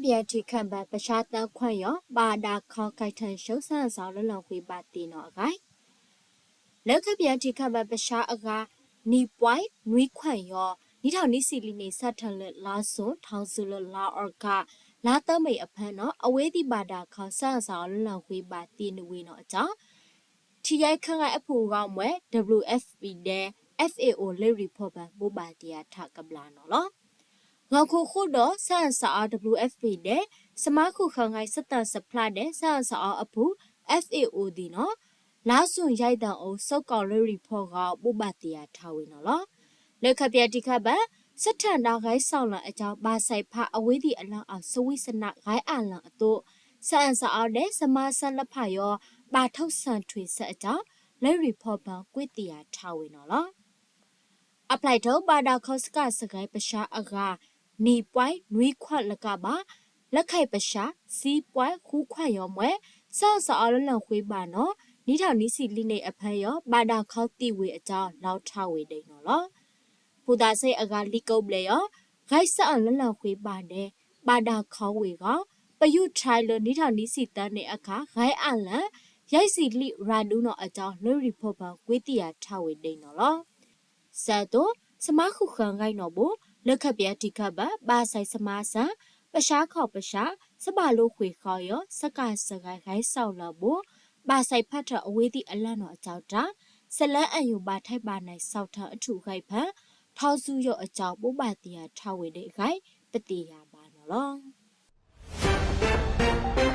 လၢခံပယီၤထံးခၢၣ်ဘၣ် ပၠါသၢခွၣ်ယီၤ ဘၣ်ဒၣ်ခီ ကၠဲးထၢၣ်ၡိ ဆၣ်အၣ်စးအီလၢလီၢ်ဃ့ဘၣ်သ့ၣ်နီၣ်အဂၤ လၢခံပယီၤထံးခၢၣ်ဘၣ် ပၠါအဂၤ နံၣ်ပှဲၤနွံခွၣ်ယီၤ နံၣ်ထီၣ်နွံဆံလံန့ၣ် စးထီၣ်လၢလါစိၤ ထီၣ်ဆူလၢလါအီကၣ် လါသၢမံးအဖၢနီၣ် အဝဲသ့ၣ်ဘၣ်ဒၣ်ခီ ဆၣ်အၣ်စးအီလၢလီၢ်ဃ့ဘၣ်သ့ၣ်နွံနီၣ်အကၠီ ထံယဲၢ်ခၢၣ်ဂၤအဖုၣ်ဂီၢ်မှဲ WFP ဒဲ FAO လၢ report ပၢၢ် ဘိးဘၣ်တ့ၢ်အါထီၣ်ကဘျါနီၣ်လီၤ. ဂီၤခိၣ်ဃိဒီး ဆၣ်အၣ်စးအီ WFP ဒဲ စမါဃုာ်ဃၢၤဂၤ စတၢၢ်စဖျါဒဲး ဆၣ်အၣ်စးအီအဖုၣ် FAO သ့ၣ်နီၣ် လါစိၤယဲၢ်သၢအအိၣ် စ့ၢ်ကီးလၢ report ဂီၢ် ဘိးဘၣ်တ့ၢ်အါထီၣ်ဝဲနီၣ်လီၤ. လၢခံပယီၤထံးခၢၣ်ဘၣ် စးထီၣ်ဒၣ်ဂဲၤဆီၣ်လီၤအကၠီ ဘၣ်ဆဲးဖးအဝဲသ့ၣ်အလၢအီၤ စဝံစနး ဂဲၤအါလၢအသိး ဆၣ်အၣ်စးအီဒဲး စမါဆၢလၢဖးယီၤ ဘၣ်ထိၣ်ဆၣ်ထွဲဆၢအကၠီ လၢ report ပၢၢ် ကွဲးတ့ၢ်အါထီၣ်ဝဲနီၣ်လီၤ. အပျဲၢ်ထီၣ် ဘၣ်ဒၣ်ခီစကၢ်စဂဲၤ ပၠါအဂၤ နံၣ်ပှဲၤနွံခွၣ်လၢကဘၣ် လၢခံပၠါ ဆံပှဲၤဃုခွၣ်ယီၤမှဲ ဆၣ်အၣ်စးအီလၢလီၢ်ဃ့ဘၣ်နီၣ် နံၣ်ထီၣ်နွံဆံလံန့ၣ်အဖၢယီၤ ဘၣ်ဒၣ်ခီသံဝံၤအကၠီ လီၤထီၣ်ဝဲဒၣ်နီၣ်လီၤ. ဖိသၣ်ဆံးအဂၤလံာ်ကိးဘျဲၣ်ယီၤ ဂဲၤဆီၣ်အၢၣ်လၢလီၢ်ဃ့ဘၣ်ဒဲး ဘၣ်ဒၣ်ခီဝံၤဂီၢ် ပယူာ်ထီၣ်လၢနံၣ်ထီၣ်နွံဆံသၢန့ၣ်အခါ ဂဲၤအါလၢ ယဲၢ်ဆံလံရၤဒူနီၣ်အကၠီ လၢ report ပၢၢ် ကွဲးတ့ၢ်အါထီၣ်ဝဲဒၣ်နီၣ်လီၤ. စးသိး စမါဃုာ်ဃၢၤဂၤနီၣ်ဘိ လၢခံပယီၤထံးခၢၣ်ဘၣ် ဘၣ်ဆဲးစမါဆၢ ပၠါခီၣ်ပၠါ စဘၣ်လိဃ့ၢ်ဃီယီၤ စကၢ်စဂဲၤဂဲၤဆီၣ်လီၤဘိ ဘၣ်ဆဲးဖးထီၣ်အဝဲသ့ၣ်အလၢနီၣ်အကၠီတၢ် စလၢအယိာ်ဘၣ်ထဲဘၣ်နဲၣ် ဆီၣ်ထွဲအထူၣ်ဂဲၤဖၢ ထီၣ်ဆူယိာ်အကၠီ ဘိးဘၣ်တ့ၢ်အါထီၣ်ဝဲဒၣ်အဂၤ ပသ့ၣ်ညါဘၣ်နီၣ်လီၤ.